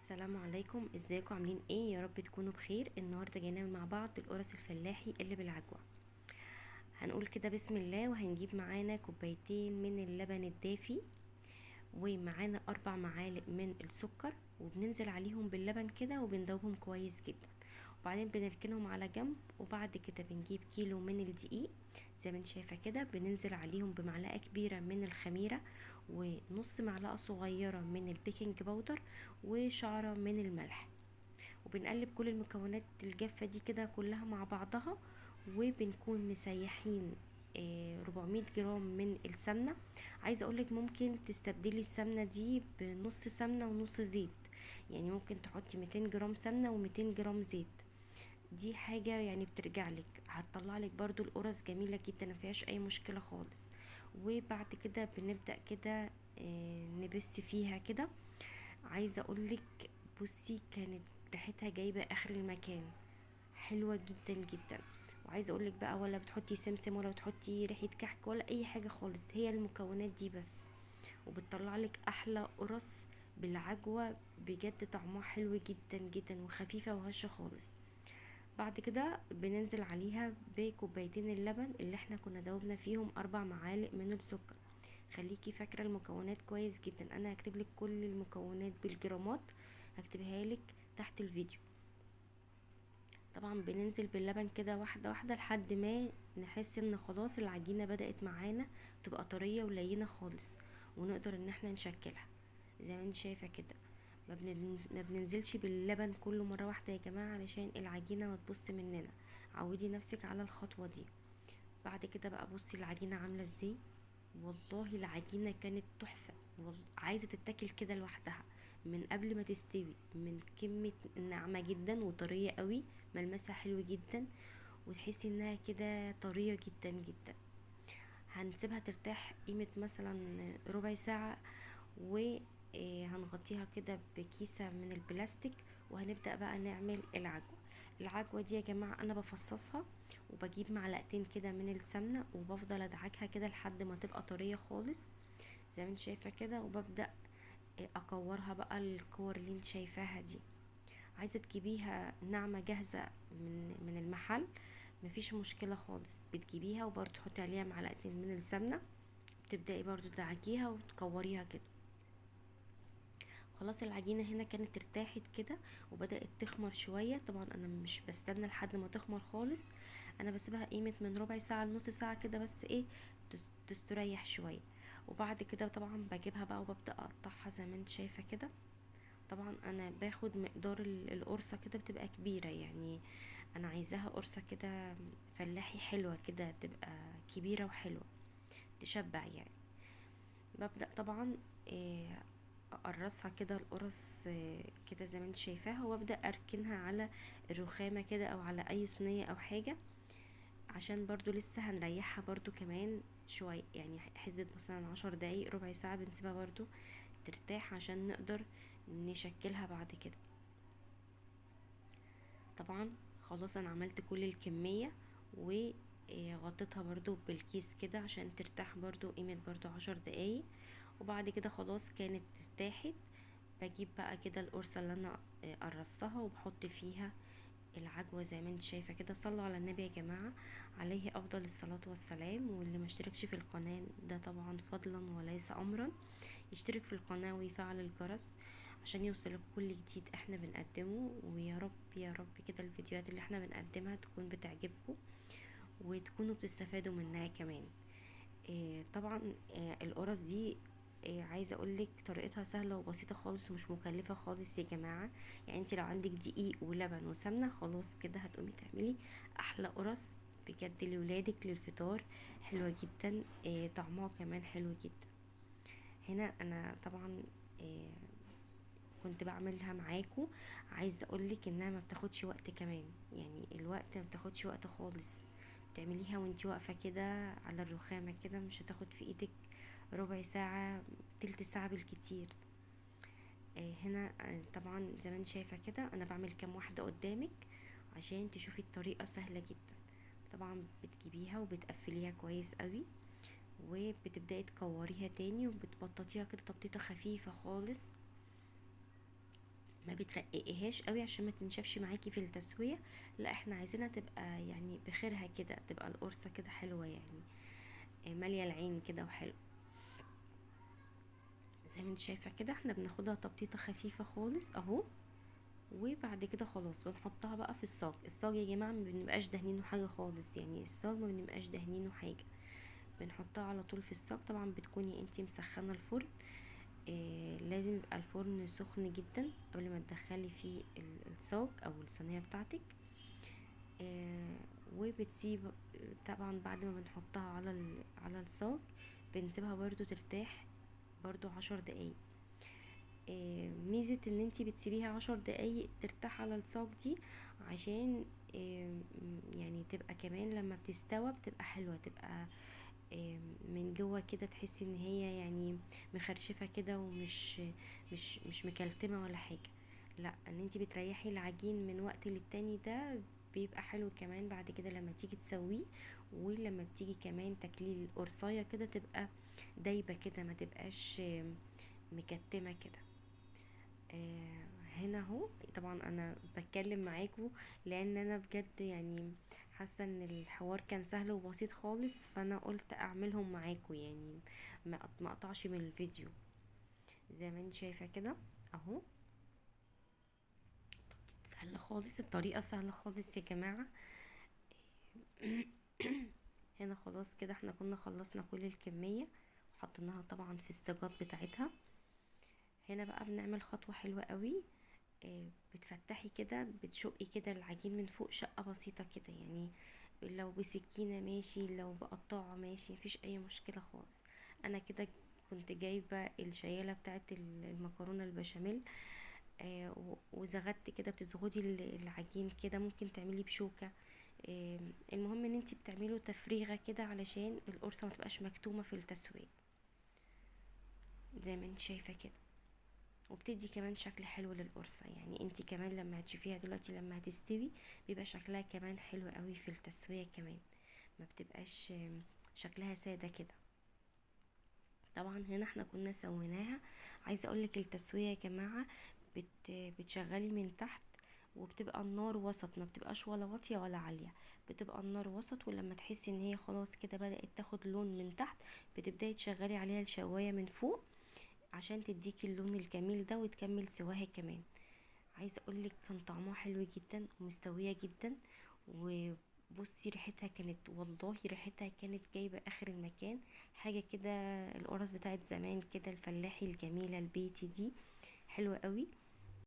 السلام عليكم، ازيكم؟ عاملين ايه؟ يا رب تكونوا بخير. النهارده جايين نعمل مع بعض القرص الفلاحي اللي بالعجوه. هنقول كده بسم الله، وهنجيب معانا كوبايتين من اللبن الدافي، ومعانا 4 معالق من السكر، وبننزل عليهم باللبن كده وبندوبهم كويس جدا، وبعدين بنركنهم على جنب. وبعد كده بنجيب كيلو من الدقيق زي ما انت شايفه كده، بننزل عليهم بمعلقه كبيرة من الخميره، ونص معلقه صغيرة من البيكنج باودر، وشعره من الملح، وبنقلب كل المكونات الجافه دي كده كلها مع بعضها. وبنكون مسيحين 400 جرام من السمنة. عايزه اقولك ممكن تستبدلي السمنة دي بنص سمنه ونص زيت، يعني ممكن تحطي 200 جرام سمنه و200 جرام زيت. دي حاجة يعني بترجع لك، هتطلع لك برضو القرص جميلة جدا، ما فيهاش اي مشكلة خالص. وبعد كده بنبدا كده نبس فيها كده. عايزه اقولك بصي، كانت ريحتها جايبه اخر المكان، حلوة جدا جدا. وعايزه اقولك بقى، ولا بتحطي سمسم ولا بتحطي ريحه كحك ولا اي حاجة خالص، هي المكونات دي بس، وبتطلع لك احلى قرص بالعجوه بجد، طعمها حلو جدا جدا وخفيفة وهشه خالص. بعد كده بننزل عليها بكوبايتين اللبن اللي احنا كنا دوبنا فيهم 4 معالق من السكر. خليكي فاكره المكونات كويس جدا، انا هكتب لك كل المكونات بالجرامات، هكتبها لك تحت الفيديو. طبعا بننزل باللبن كده واحدة واحدة لحد ما نحس ان خلاص العجينة بدات معانا تبقى طرية ولينه خالص، ونقدر ان احنا نشكلها زي ما انت شايفه كده. ما بننزلش باللبن كله مرة واحدة يا جماعة علشان العجينة ما تبص مننا، عودي نفسك على الخطوة دي. بعد كده بقى بصي العجينة عامله ازاي، والله العجينة كانت تحفة، عايزه تتاكل كده لوحدها من قبل ما تستوي، من كمية ناعمة جدا وطريه قوي، ملمسها حلو جدا، وتحسي انها كده طرية جدا جدا. هنسيبها ترتاح قيمة مثلا ربع ساعة، وهنغطيها كده بكيسه من البلاستيك، وهنبدا بقى نعمل العجوه. العجوه دي يا جماعة انا بفصصها، وبجيب معلقتين كده من السمنة، وبفضل ادعكها كده لحد ما تبقى طرية خالص زي ما انت شايفه كده، وببدا اكورها بقى الكور اللي انت شايفاها دي. عايزه تجيبيها ناعمة جاهزة من المحل مفيش مشكلة خالص، بتجيبيها وبرده تحطي عليها معلقتين من السمنة، بتبداي برده تدعكيها وتكوريها كده. خلاص العجينة هنا كانت ارتاحت كده وبدات تخمر شوية. طبعا انا مش بستنى لحد ما تخمر خالص، انا بسيبها قيمة من ربع ساعة لنص ساعة كده بس ايه تستريح شوية. وبعد كده طبعا بجيبها بقى وببدا اقطعها زي ما انت شايفه كده. طبعا انا باخد مقدار القرصه كده، بتبقى كبيرة، يعني انا عايزاها قرصة كده فلاحي حلوة كده، تبقى كبيرة وحلوه تشبع يعني. ببدا طبعا اقرصها كده القرص كده زي ما انت شايفاها، وابدا اركنها على الرخامه كده او على اي صينية او حاجة، عشان برضو لسه هنريحها برضو كمان شوية، يعني حسبة مثلا 10 دقايق ربع ساعة بنسيبها برضو ترتاح عشان نقدر نشكلها بعد كده. طبعا خلاص انا عملت كل الكمية وغطيتها برضو بالكيس كده عشان ترتاح برضو قيمة برضو 10 دقايق. وبعد كده خلاص كانت ارتاحت، بجيب بقى كده القرصة اللي انا قرصتها وبحط فيها العجوة زي ما انت شايفة كده. صلوا على النبي يا جماعة، عليه افضل الصلاة والسلام. واللي ما اشتركش في القناة ده طبعا فضلا وليس امرا، يشترك في القناة ويفعل الجرس عشان يوصلك كل جديد احنا بنقدمه. ويا رب يا رب كده الفيديوهات اللي احنا بنقدمها تكون بتعجبكم وتكونوا بتستفادوا منها كمان. طبعا القرص دي عايزه اقولك طريقتها سهلة وبسيطة خالص ومش مكلفة خالص يا جماعة. يعني انت لو عندك دقيق ولبن وسمنه خلاص كده هتقومي تعملي احلى قرص بجد لولادك للفطار، حلوة جدا، طعمها كمان حلو جدا. هنا انا طبعا كنت بعملها معاكم، عايزه اقولك انها ما بتاخدش وقت كمان، يعني الوقت ما بتاخدش وقت خالص، بتعمليها وانتي واقفة كده على الرخامه كده، مش هتاخد في ايدك ربع ساعة تلت ساعة بالكتير. هنا طبعا زي ما انت شايفه كده انا بعمل كام واحدة قدامك عشان تشوفي الطريقة سهلة جدا. طبعا بتجيبيها وبتقفليها كويس قوي، وبتبداي تكوريها تاني، وبتبططيها كده تبطيطه خفيفة خالص. ما بترققيهاش قوي عشان ما تنشفش معاكي في التسوية، لا احنا عايزينها تبقى يعني بخيرها كده، تبقى القرصه كده حلوة يعني، ماليه العين كده وحلو. زي ما انت شايفه كده احنا بناخدها تبطيطه خفيفة خالص اهو، وبعد كده خلاص بنحطها بقى في الصاج. الصاج يا جماعة ما بنبقاش دهنينه حاجة خالص، يعني الصاج ما بنبقاش دهنينه حاجة، بنحطها على طول في الصاج. طبعا بتكوني انتي مسخنه الفرن، لازم يبقى الفرن سخن جدا قبل ما تدخلي فيه الصاج او الصينية بتاعتك. وبتسيب طبعا بعد ما بنحطها على الصاج بنسيبها برضو ترتاح برضو 10 دقايق. ميزة ان انتي بتسيبيها 10 دقايق ترتاح على الصاج دي عشان يعني تبقى كمان لما بتستوى بتبقى حلوة، تبقى من جوه كده تحسي ان هي يعني مخرشفة كده ومش مش مش مكلتمة ولا حاجة. لا ان انتي بتريحي العجين من وقت للتاني ده بيبقى حلو كمان بعد كده لما تيجي تسويه، ولما بتيجي كمان تاكليه القرصايه كده تبقى دايبه كده، ما تبقاش مكتمه كده. هنا اهو طبعا انا بتكلم معاكم لان انا بجد يعني حاسه ان الحوار كان سهل وبسيط خالص، فانا قلت اعملهم معاكم يعني ما اقطعش من الفيديو. زي ما انت شايفه كده اهو، سهلة خالص، الطريقة سهلة خالص يا جماعة. هنا خلاص كده احنا كنا خلصنا كل الكمية وحطيناها طبعا في الصاجات بتاعتها. هنا بقى بنعمل خطوة حلوة قوي، بتفتحي كده، بتشقي كده العجين من فوق شقه بسيطة كده، يعني لو بسكينة ماشي، لو بقطاعه ماشي، مفيش اي مشكلة خالص. انا كده كنت جايبه الشياله بتاعت المكرونه البشاميل، وزغدت كده، بتزغدي العجين كده، ممكن تعملي بشوكة. المهم ان انتي بتعملي تفريغه كده علشان القرصه ما تبقاش مكتومة في التسوية زي ما انت شايفه كده، وبتدي كمان شكل حلو للقرصه. يعني انتي كمان لما هتشوفيها دلوقتي لما هتستوي بيبقى شكلها كمان حلو قوي في التسوية، كمان ما بتبقاش شكلها ساده كده. طبعا هنا احنا كنا سويناها. عايزه اقولك التسوية يا جماعة بتشغلي من تحت، وبتبقى النار وسط، ما بتبقاش ولا واطية ولا عالية، بتبقى النار وسط. ولما تحسي ان هي خلاص كده بدات تاخد لون من تحت بتبداي تشغلي عليها الشوايه من فوق عشان تديكي اللون الجميل ده وتكمل سواها كمان. عايزه اقولك كان طعمها حلو جدا ومستويه جدا، وبصي ريحتها كانت والله ريحتها كانت جايبه اخر المكان، حاجة كده القرص بتاعت زمان كده الفلاحي الجميلة البيتي دي حلوة قوي.